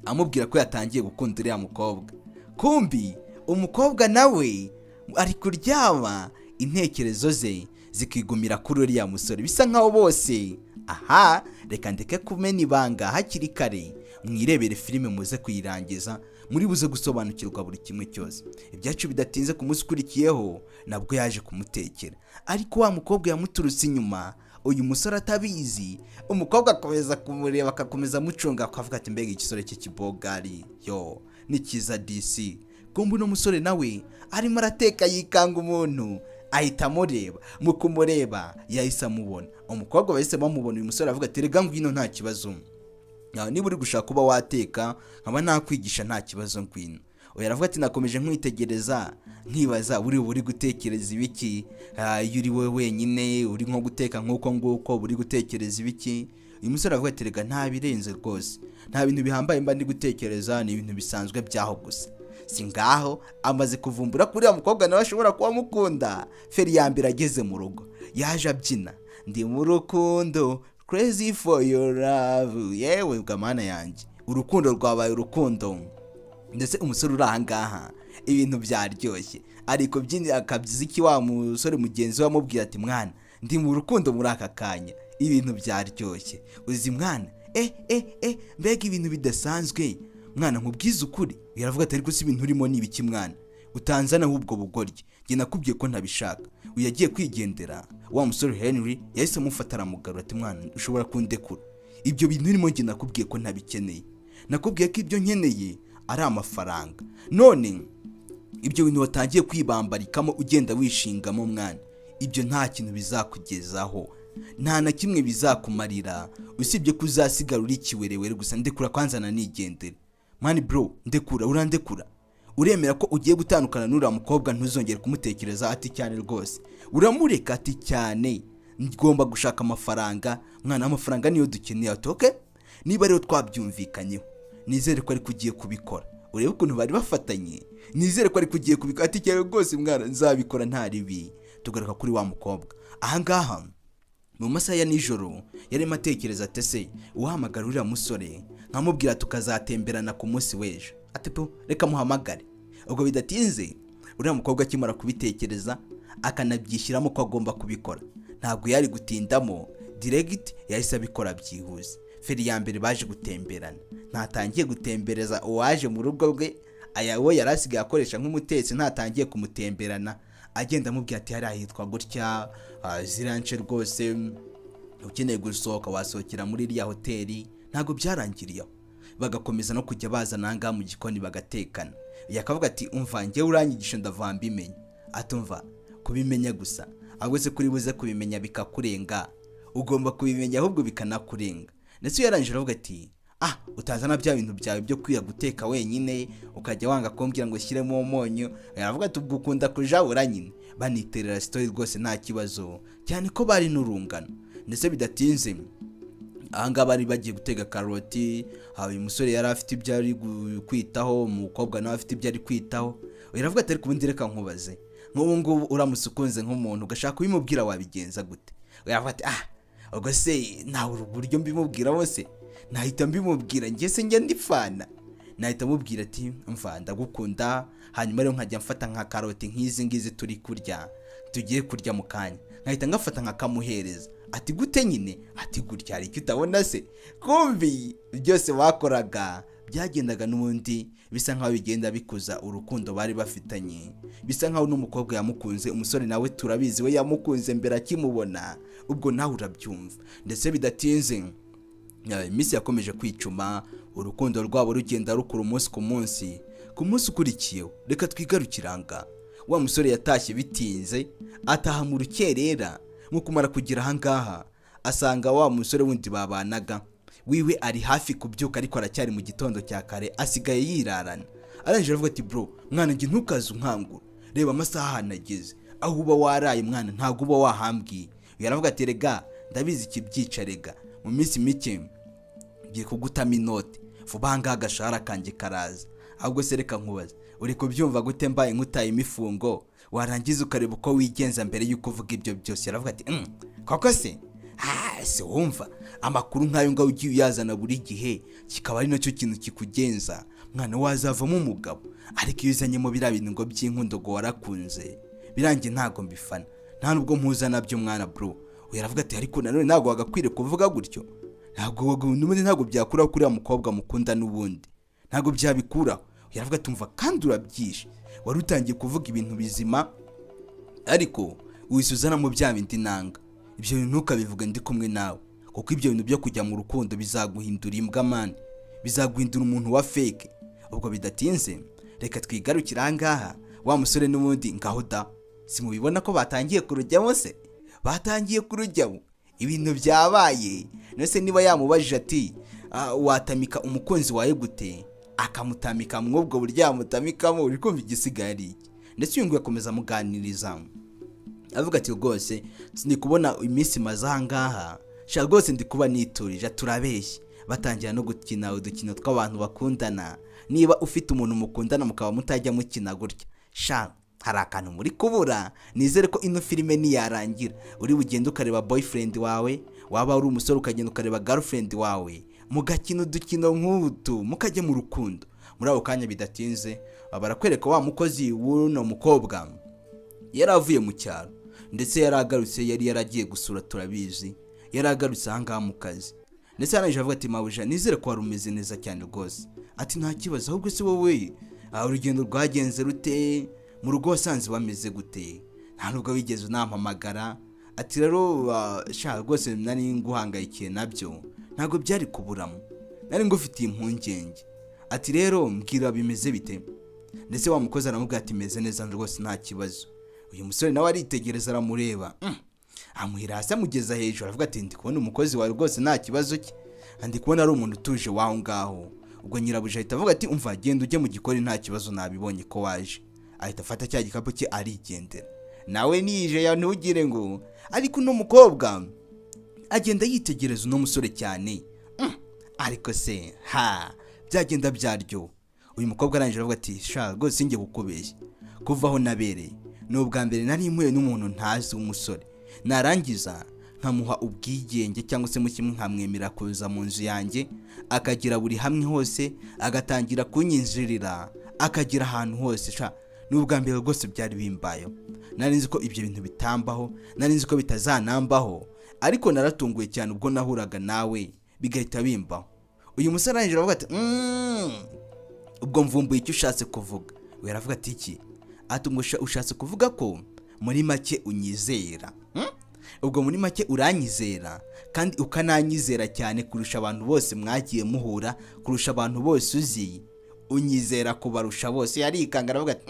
amubwira ko yatangiye gukunda uriya mukobwa. Kumbi umukobwa nawe ari kuryama, intekerezo ze zikigumira kuri uriya musore. Bisa nkaho bose aha, reka ndeke kumena ibanga hakiri kare, mwirebere filime muze kuyirangiza, muri buze gusobanukirwa buri kimwe cyose. Ibyacu bidatinze, ku munsi ukurikiyeho nabwo yaje kumutekera, ariko wa mukobwa yamuturutse inyuma, uyu musore atabizi. Umukobwa akomeza kumureba, akakomeza amucunga, akavuga ati: "Mbega igisore cy'ikibogari, yo ni cyiza disi." Kumbe uno musore nawe arimo arateka, yikanga umuntu, ahita amureba. Mu kumureba yahise amubona. Umukobwa bahise bamubona. Uyu musore aravuga ati: "Rega ngwino, nta kibazo. Niba uri gushaka kuba wateka nkaba nakwigisha, nta kibazo, ngwino." Oya, aravuga ati: "Nakomeje nkwitegereza, nkibaza buri gutekereza ibiki. Iyo uri wowe wenyine uri nko guteka nk'uko nguko, uri gutekereza ibiki?" Uyu musore aravuga ati: "Rega nta birenze rwose, nta bintu bihambaye mba ndi gutekereza, ni ibintu bisanzwe byaho gusa." Si ngaho amaze kuvumbura ko uriya mukobwa nawe ashobora kuba amukunda. Feri ya mbere ageze mu rugo yaje abyina: "Ndi mu rukundo, crazy for your love." Yewe bwa yanjye, urukundo rwabaye urukundo. Ndetse umusore uri ahangaha ibintu byaryoshye, ariko byini akabyiziki. Wa musore mugenzi we amubwira ati: "Mwana, ndi mu rukundo muri aka kanya, ibintu byaryoshye, uzi mwana, mbega ibintu bidasanzwe mwana, nkubwize ukuri." Yaravuga ati: "Ariko si ibintu urimo ni ibiki mwana, utanzana ahubwo bugoryi? Njye nakubwiye ko ntabishaka." Uyu yagiye kwigendera, wa musore Henry yahise amufata aramugarura, ati: "Mwana, ushobora kundekura? Ibyo bintu urimo njye nakubwiye ko ntabikeneye. Nakubwiye ko ibyo nkeneye ari amafaranga, none ibyo bintu watangiye kwibambarikamo, ugenda wishingamo mwana, ibyo nta kintu bizakugezaho, nta na kimwe bizakumarira, usibye ko uzasigara uri ikiwerewere gusa. Ndekura kwanza nanigendere man. Bro, ndekura. Urandekura? Uremera ko ugiye gutandukana n'uriya mukobwa, ntuzongere kumutekereza?" Ati: "Cyane rwose." "Uramureka?" Ati: "Cyane, ngomba gushaka amafaranga mwana, amafaranga niyo dukeneye." Ati: "Okay." Niba rero twabyumvikanyeho, nizere ko ariko ugiye kubikora. Urebe ukuntu bari bafatanye. Nizere ko ariko ugiye kubikora. Ati: "Cyane rwose mwana, nzabikora nta ribi." Tugaruka kuri wa mukobwa ahangaha mu masaha ya nijoro, yarimo atekereza ati: "Ese uhamagara uriya musore nkamubwira tukazatemberana ku munsi w'ejo?" Ati: "Po, reka muhamagare." Ubwo bidatinze, uriya mukobwa akimara kubitekereza akanabyishyiramo ko agomba kubikora, ntabwo yari gutindamo, direct yahise abikora byihuse. Feri ya mbere baje gutemberana, ntatangiye gutembereza uwaje mu rugo rwe, aya we yari asigaye akoresha nk'umutetsi, ntatangiye kumutemberana, agenda amubwira ati: "Hariya hitwa gutya, ziriya nce rwose ukeneye gusohoka wasohokera muri iriya hoteli." Ntabwo byarangiriye aho, bagakomeza no kujya bazana ahangaha mu gikoni bagatekana. Yakavuga ati: "Umva, njyewe uranyigisha ndava mbimenya." Atumva kubimenya gusa, ahubwo se kuri buze kubimenya bikakurenga? Ugomba kubimenya ahubwo bikanakurenga. Ndetse iyo yarangije aravuga ati: "Ah, utazana bya bintu byawe byo kwiga guteka wenyine, ukajya wanga kumbwira ngo shyiremo umunyu." Aravuga ati: "Ubwo ukunda kujabura nyine." Baniterera story rwose nta kibazo, cyane ko bari n'urungano. Ndetse bidatinze, ahangaha bari bagiye gutega karoti. Uyu musore yari afite ibyo ari kwitaho, umukobwa nawe afite ibyo ari kwitaho. Iravuga ati: "Ariko ubundi reka nkubaze, nk'ubu ngubu uramutse ukunze nk'umuntu ugashaka kubimubwira, wabigenza gute?" Iravuga ati: "Ah, ubwo se ntawe uburyo mbimubwiramo se? Nahita mbimubwira njye se njya ndifana, nahita mubwira ati: 'Mva, ndagukunda.' Hanyuma rero nkajya mfata nka karoti nk'izi ngizi turi kurya, tugiye kurya mu kanya, nkahita ngafata nkakamuhereza." Ati: "Gute nyine?" Ati: "Gutya, hari icyo utabona se?" Kumbi byose bakoraga byagendaga n'ubundi bisa nkaho bigenda bikuza urukundo bari bafitanye, bisa nkaho n'umukobwa yamukunze. Umusore nawe turabizi, we yamukunze mbere akimubona, ubwo nawe urabyumva. Ndetse bidatinze, iminsi yakomeje kwicuma, urukundo rwabo rugenda rukura umunsi ku munsi. Ku munsi ukurikiyeho, reka twigarukire aha, wa musore yatashye bitinze, ataha mu rukerera. Nko kumara kugera ahangaha, asanga wa musore wundi babanaga wiwe ari hafi kubyuka, ariko aracyari mu gitondo cya kare, asigaye yirarana. Arangije aravuga ati: "Bro, mwana, njye ntukaze unkangura, reba amasaha ahantu ageze, aho uba waraye mwana ntabwo uba wahambwiye." Yaravuga ati: "Rega ndabizi ikibyica, rega mu minsi mike ngiye kugutama inoti, vuba aha ngaha agashahara kanjye karaza. Ahubwo se reka nkubaze, uri kubyumva gute mbaye nkutaye imifungo, warangiza ukareba uko wigenza mbere y'uko uvuga ibyo byose?" Yaravuga ati: "Koko se? Ah, se wumva amakuru nk'ayo ngayo ugiye uyazana buri gihe, kikaba ari nacyo kintu kikugenza, mwana wazavamo umugabo. Ariko iyo uzanyemo biriya bintu ngo by'inkundo, ngo warakunze, birangiye, ntabwo mbifana, nta nubwo mpuza nabyo mwana, bro." Uyu aravuga ati: "Ariko nanone ntabwo wagakwiriye kuvuga gutyo, ntabwo n'ubundi ntabwo byakuraho kuriya mukobwa mukunda, n'ubundi ntabwo byabikuraho." Uyu aravuga ati: "Umva, kandi urabyishe, wari utangiye kuvuga ibintu bizima, ariko wihise uzanamo bya bindi nanga. Ibyo bintu ntukabivuge ndi kumwe nawe, kuko ibyo bintu byo kujya mu rukundo bizaguhindura imbwa man, bizaguhindura umuntu wa fake." Ubwo bidatinze, reka twigarukire ahangaha, wa musore n'ubundi ngaho da, simubibona ko batangiye kurujyamo se? Batangiye kurujyamo, ibintu byabaye. Nese niba yamubajije ati: "Ah, watamika umukunzi wawe gute?" Akamutamika mw'ubwo buryo yamutamikamo, uri kumva igisigaye ari iki? Ndetse uyu nguyu akomeza amuganiriza, avuga ati: "Rwose ndi kubona iminsi maze ahangaha sha, rwose ndi kuba niturije." Turabeshya, batangira no gukina udukino tw'abantu bakundana. Niba ufite umuntu mukundana mukaba mutajya mukina gutya, sha hari akantu muri kubura. Nizere ko ino filime niyarangira uri bugende ukareba boyfriend wawe, waba uri umusore ukagenda ukareba girlfriend wawe, mugakina udukino nk'utu, mukajya mu rukundo muri ako kanya. Bidatinze, barakwereka wa mukozi w'uno mukobwa yari avuye mu cyaro, ndetse yari agarutse, yari yaragiye gusura, turabizi, yari agarutse ahangaha mu kazi. Ndetse yarangije avuga ati: "Mabuja, nizere ko wari umeze neza cyane rwose." Ati: "Nta kibazo, ahubwo se wowe urugendo rwagenze rute? Mu rugo wasanze bameze gute? Nta nubwo wigeze unampamagara." Ati: "Rero sha rwose nari nguhangayikiye, nabyo ntabwo byari kuburamo, nari ngufitiye impungenge." Ati: "Rero mbwira, bimeze bite?" Ndetse wa mukozi aramubwira ati: "Meze neza rwose, nta kibazo." Uyu musore nawe aritegereza, aramureba, amuhira hasi amugeza hejuru, aravuga ati: "Ndi kubona umukozi wawe rwose nta kibazo cye, ndi kubona ari umuntu utuje waho ngaho." Ubwo nyirabuja ahita avuga ati: "Umva, genda ujye mu gikoni, nta kibazo, nabibonye ko waje." Ahita afata cya gikapu cye arigendera, nawe nije ya ntugire ngo. Ariko uno mukobwa agenda yitegereza uno musore cyane. Ariko se ha byagenda byaryo? Uyu mukobwa arangije aravuga ati: "Sha, rwose sinjye kukubeshya, kuva aho nabereye ni ubwa mbere nari mpuye n'umuntu ntazi w'umusore, narangiza nkamuha ubwigenge, cyangwa se mu kimwe nkamwemera kuza mu nzu yanjye, akagira buri hamwe hose, agatangira kunyinjirira, akagira ahantu hose. Sha, ni ubwa mbere rwose byari bimbayeho. Nari nzi ko ibyo bintu bitambaho, nari nzi ko bitazanambaho, ariko naratunguwe cyane ubwo nahuraga nawe bigahita bimbaho." Uyu musore arangije aravuga ati: Ubwo mvumbuye icyo ushatse kuvuga." We aravuga ati: "Iki?" Ati: "Ngo ushatse kuvuga ko muri make unyizera, Ubwo muri make uranyizera kandi ukananyizera cyane kurusha abantu bose mwagiye muhura, kurusha abantu bose uzi, unyizera kubarusha bose." Yarikanga, aravuga ati: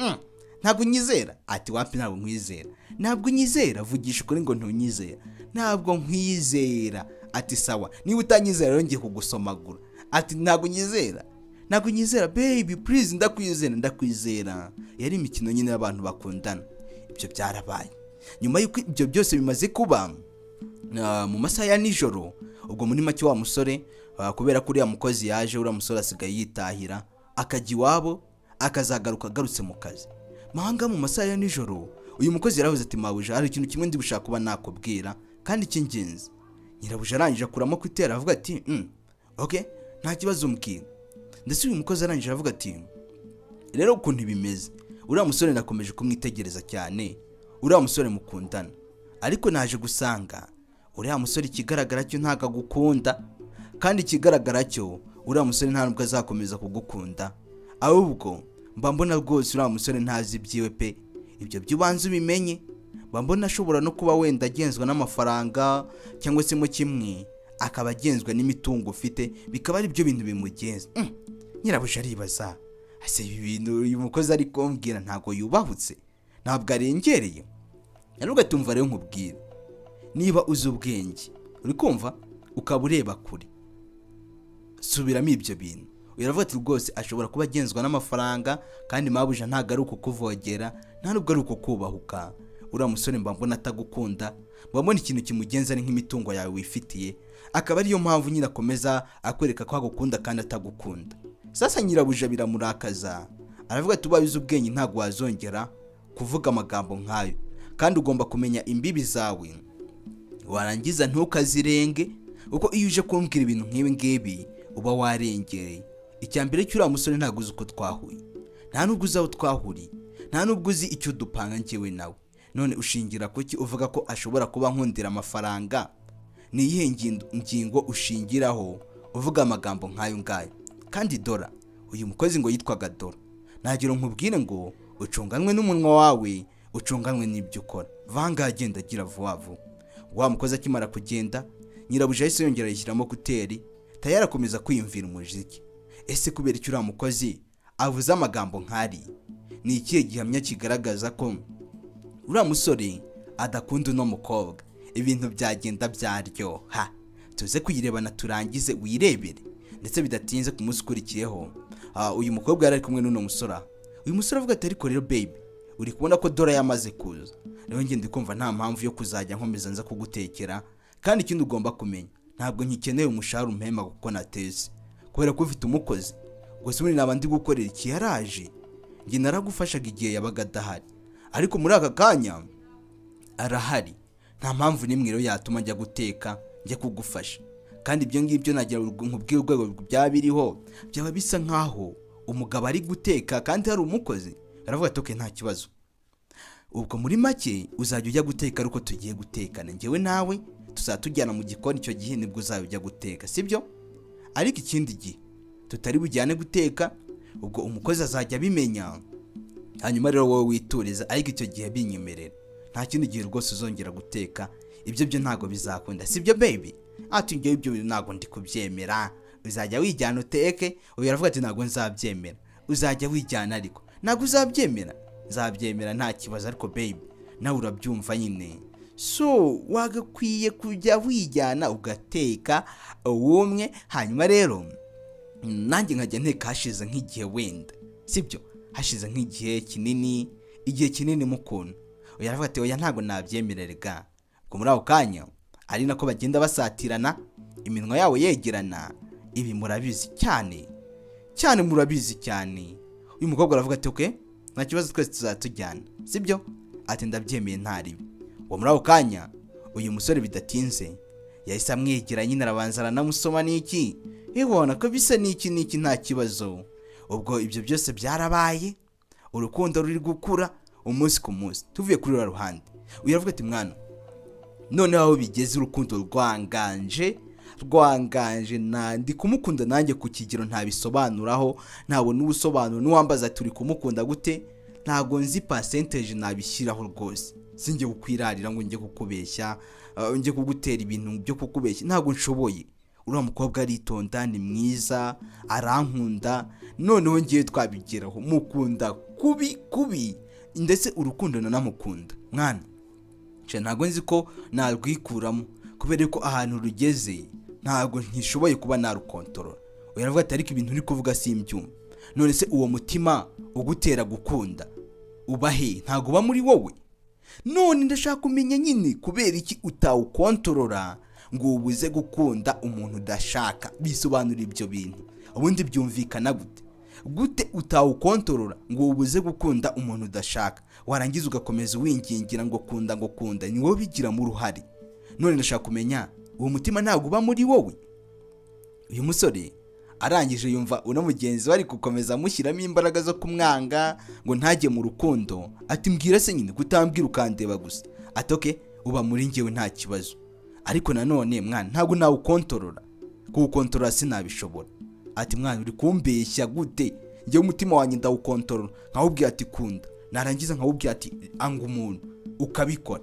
Ntabwo unyizera?" Ati: "Wapi, ntabwo nkwizera." "Ntabwo unyizera? Vugisha ukuri ngo ntunyizera." "Ntabwo nkwizera." Ati: "Sawa, niba utanyizera rero ngiye kugusomagura." Ati: "Ntabwo unyizera, ntabwo unyizera?" "Baby, please, ndakwizera, ndakwizera." Yari imikino nyine y'abantu bakundana. Ibyo byarabaye. Nyuma y'uko ibyo byose bimaze kuba, mu masaha ya nijoro, ubwo muri make wa musore, kubera ko uriya mukozi yaje, uriya musore asigaye yitahira akajya iwabo, akazagaruka agarutse mu kazi mahanga. Mu masaha ya nijoro uyu mukozi yaravuze ati: "Mabuja, hari ikintu kimwe ndi bushaka kuba nakubwira kandi cy'ingenzi." Nyirabuja arangije akuramo kutera, avuga ati: Ok, nta kibazo, mbwira." Ndetse uyu mukozi arangije aravuga ati: "Rero ukuntu bimeze, uriya musore nakomeje kumwitegereza cyane, uriya musore mukundana, ariko naje gusanga uriya musore ikigaragara cyo ntabwo agukunda, kandi ikigaragara cyo uriya musore nta nubwo azakomeza kugukunda. Ahubwo mba mbona rwose uriya musore ntazi ibyiwe pe. Ibyo byo ubanza ubimenye. Mba mbona ashobora no kuba wenda agenzwa n'amafaranga, cyangwa se mo kimwe akaba agenzwa n'imitungo ufite, bikaba ari byo bintu bimugenza." Nyirabuja aribaza: "Ese ibi bintu uyu mukozi ari kumbwira, ntabwo yubahutse, ntabwo arengereye?" Rero ugatumva: "Rero nkubwire, niba uzi ubwenge, uri kumva, ukaba ureba kure, subiramo ibyo bintu." Uravuga ati: "Rwose ashobora kuba agenzwa n'amafaranga, kandi mabuja ntabwo ari ukukuvogera, nta nubwo ari ukukubahuka. Uriya musore mba mbona atagukunda, mba mbona ikintu kimugenza ari nk'imitungo yawe wifitiye, akaba ariyo mpamvu nyine akomeza akwereka ko agukunda kandi atagukunda." Sasa nyirabuja biramurakaza, aravuga ati: "Ubaye uzi ubwenge ntabwo wazongera kuvuga amagambo nk'ayo, kandi ugomba kumenya imbibi zawe, warangiza ntukazirenge, kuko iyo uje kumbwira ibintu nk'ibi ngibi uba warengereye. Icya mbere cy'uriya musore, ntabwo uzi uko twahuye, nta nubwo uzi aho twahuriye, nta nubwo uzi icyo dupanga njyewe nawe. None ushingira kuki uvuga ko ashobora kuba nkundira amafaranga? Ni iyihe ngingo ushingiraho uvuga amagambo nk'ayo ngayo? Kandi Dora," uyu mukozi ngo yitwaga Dora, "nagira nkubwire ngo ucunganwe n'umunwa wawe, ucunganwe n'ibyo ukora. Vanga, agenda agira vuba vuba." Wa mukozi akimara kugenda, nyirabuja yahise yongera yishyiramo écouteurs, tayari akomeza kwiyumvira umuziki. Ese kubera icyo uriya mukozi avuze amagambo nk'ari? Ni ikihe gihamya kigaragaza ko uriya musore adakunda uno mukobwa? Ibintu byagenda byaryoha. Tuze kuyirebana turangize wirebere. Ndetse bidatinze, ku munsi ukurikiyeho, uyu mukobwa yari ari kumwe n'uno musore aha. Uyu musore avuga ati: "Ariko rero baby, uri kubona ko Dora yamaze kuza. Rero njye ndi kumva nta mpamvu yo kuzajya nkomeza nza kugutekera. Kandi ikindi ugomba kumenya, ntabwo nkikeneye umushahara umpemba kuko nateze, kubera ko ufite umukozi. Gusa ubundi naba ndi gukorera iki? Yaraje, njye naragufashaga igihe yabaga adahari, ariko muri aka kanya arahari. Nta mpamvu n'imwe rero yatuma njya guteka, njya kugufasha. Kandi ibyo ngibyo nagira ngo nkubwire urwego byaba biriho, byaba bisa nkaho umugabo ari guteka kandi hari umukozi." Aravuga ati: "Okay, nta kibazo. Ubwo muri make uzajya ujya guteka ari uko tugiye gutekana njyewe nawe, tuzajya tujyana mu gikoni. Icyo gihe nibwo uzajya ujya guteka, sibyo? Ariko ikindi gihe tutari bujyane guteka, ubwo umukozi azajya abimenya, hanyuma rero wowe wituriza. Ariko icyo gihe binyemerera, nta kindi gihe rwose uzongera guteka, ibyo byo ntabwo bizakunda, sibyo baby?" Ati: "Njyewe ibyo bintu ntabwo ndi kubyemera, uzajya wijyana uteke." Uyu aravuga ati: "Ntabwo nzabyemera, uzajya wijyana." "Ariko ntabwo uzabyemera?" "Nzabyemera, nta kibazo, ariko baby, nawe urabyumva nyine, so wagakwiye kujya wijyana ugateka wumwe, hanyuma rero nanjye nkajya nteka hashize nk'igihe wenda, sibyo? Hashize nk'igihe kinini, igihe kinini mukuntu." Uyu aravuga ati: "Oya, ntabwo nabyemererega." Ubwo muri ako kanya ari nako bagenda basatirana, iminwa yabo yegerana, Ibi murabizi cyane cyane, murabizi cyane. Uyu mukobwa aravuga ati: "Okay, nta kibazo, twese tuzatujyana, sibyo?" Ati: "Ndabyemeye, ntaribi." Uwo muri ako kanya uyu musore bidatinze yahise amwegera nyine, arabanza aranamusoma n'iki, ibona ko bisa n'iki n'iki, nta kibazo. Ubwo ibyo byose byarabaye, urukundo ruri gukura umunsi ku munsi. Tuvuye kuri ruriya ruhande, uyu aravuga ati: "Mwana, noneho aho bigeze urukundo rwanganje, rwanganje, na ndi kumukunda nanjye ku kigero ntabisobanuraho, ntabona ubusobanuro. N'uwambaza ati uri kumukunda gute, ntabwo nzi percentage nabishyiraho rwose. Sinjye kukwirarira ngo njye kukubeshya, njye kugutera ibintu byo kukubeshya, ntabwo nshoboye. Uriya mukobwa aritonda, ni mwiza, arankunda. Noneho ngiye twabigeraho, mukunda kubi kubi, ndetse urukundo nanamukunda mwana. Nca ntabwo nzi ko narwikuramo, kubera ko ahantu rugeze ntabwo ntishoboye kuba narukontorora." Uyu aravuga ati: "Ariko ibintu uri kuvuga simbyumva. None se uwo mutima ugutera gukunda uba he? Ntabwo uba muri wowe? None ndashaka kumenya nyine kubera iki utawukontorora ngo ubuze gukunda umuntu udashaka. Bisobanura ibyo bintu ubundi byumvikana gute? Gute utawukontorora ngo ubuze gukunda umuntu udashaka, warangiza ugakomeza wingingira ngo kunda, ngo kunda? Ni wowe ubigiramo uruhare. None ndashaka kumenya, uwo mutima ntabwo uba muri wowe?" Uyu musore arangije yumva uno mugenzi we ari gukomeza amushyiramo imbaraga zo kumwanga ngo ntajye mu rukundo. Ati: "Mbwira se nyine, kutambwira ukandeba gusa." Ati: "Okay, uba muri njyewe, nta kibazo, ariko nanone mwana ntabwo nawukontorora, kuwukontorora sinabishobora." Ati: "Mwana, uri kumbeshya gute? Njyewe umutima wanjye ndawukontorora, nkawubwira ati kunda, narangiza nkawubwira ati anga umuntu, ukabikora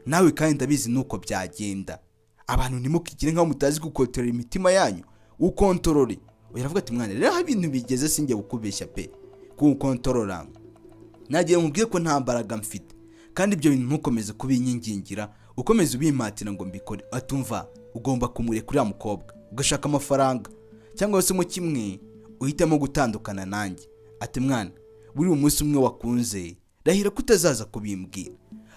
nawe. Kandi ndabizi nuko byagenda. Abantu ntimukigire nkaho mutazi gukontorora imitima yanyu. Ukontorore." Uyu aravuga ati: "Mwana, rero aho ibintu bigeze sinjye kukubeshya pe, kuwukontorora nagiye mubwiye ko nta mbaraga mfite, kandi ibyo bintu ntukomeze kubinyingingira, ukomeze ubimpatira ngo mbikore." Atumva ugomba kumureka uriya mukobwa ugashaka amafaranga, cyangwa se mu kimwe uhitamo gutandukana nanjye. Ati: "Mwana, buri umunsi umwe wakunze, rahira ko utazaza kubimbwira,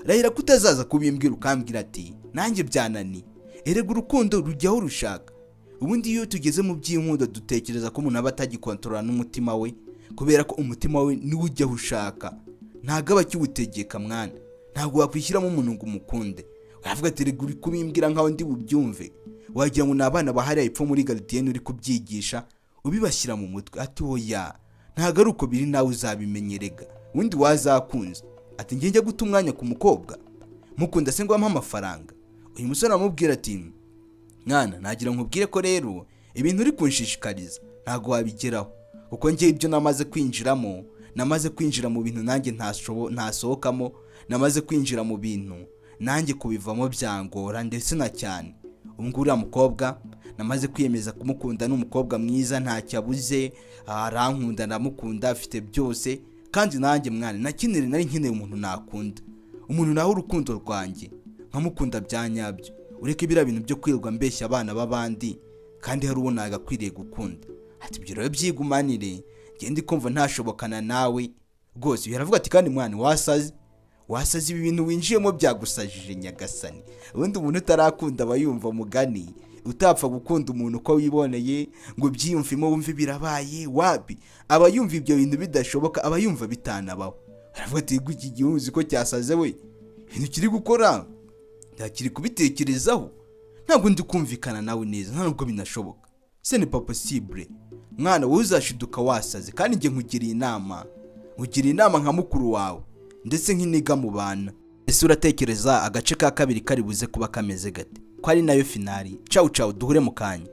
rahira ko utazaza kubimbwira ukambwira ati nanjye byananiye. Erega urukundo rujyaho rushaka. Ubundi iyo tugeze mu by'inkundo dutekereza ko umuntu aba atagikontorora n'umutima we, kubera ko umutima we niwo ujyaho ushaka, ntabwo aba akiwutegeka. Mwana, ntabwo wakwishyiramo umuntu ngo umukunde." Uravuga ati: "Rega uri kubimbwira nkaho ndi bubyumve, wagira ngo ni abana bahariya epfo muri gardienne uri kubyigisha, ubibashyira mu mutwe." Ati: "Oya, ntabwo ari uko biri, nawe uzabimenyerega ubundi wazakunze." Ati: "Njye njya guta umwanya ku mukobwa mukunda se ngo ampe amafaranga?" Uyu musore aramubwira ati: "Mwana, nagira nkubwire ko rero ibintu uri kunshishikariza ntabwo wabigeraho, kuko njye ibyo namaze kwinjiramo, namaze kwinjira mu bintu nanjye ntasohokamo, namaze kwinjira mu bintu nanjye kubivamo byangora ndetse na cyane. Ubu ngubu uriya mukobwa namaze kwiyemeza kumukunda, ni umukobwa mwiza, ntacyo abuze, arankunda, ndamukunda, afite byose. Kandi nanjye mwana nakenere, nari nkeneye umuntu nakunda, umuntu nawe urukundo rwanjye nkamukunda bya nyabyo. Ureke biriya bintu byo kwirirwa mbeshya abana b'abandi kandi hari uwo nagakwiriye gukunda." Ati: "Ibyo rero byigumanire, ngende kumva ntashobokana nawe rwose." Uyu aravuga ati: "Kandi mwana wasaze, wasaze, ibi bintu winjiyemo byagusajije nyagasani." Ubundi umuntu utarakunda aba yumva mugani utapfa gukunda umuntu uko wiboneye ngo ubyiyumvemo wumve birabaye wapi, aba yumva ibyo bintu bidashoboka, aba yumva bitanabaho. Aravuga ati: "Iki gihe uzi ko cyasaze we? Ibintu kiri gukora ntakiri kubitekerezaho, ntabwo ndi kumvikana nawe neza, nta nubwo binashoboka, ce n'est pas possible. Mwana, wowe uzashiduka wasaze, kandi njye nkugiriye inama, nkugiriye inama nka mukuru wawe ndetse nk'iniga mu bana." Ese uratekereza agace ka kabiri kari buze kuba kameze gate, ko ari nayo finale? Cawu cawu, duhure mu kanya.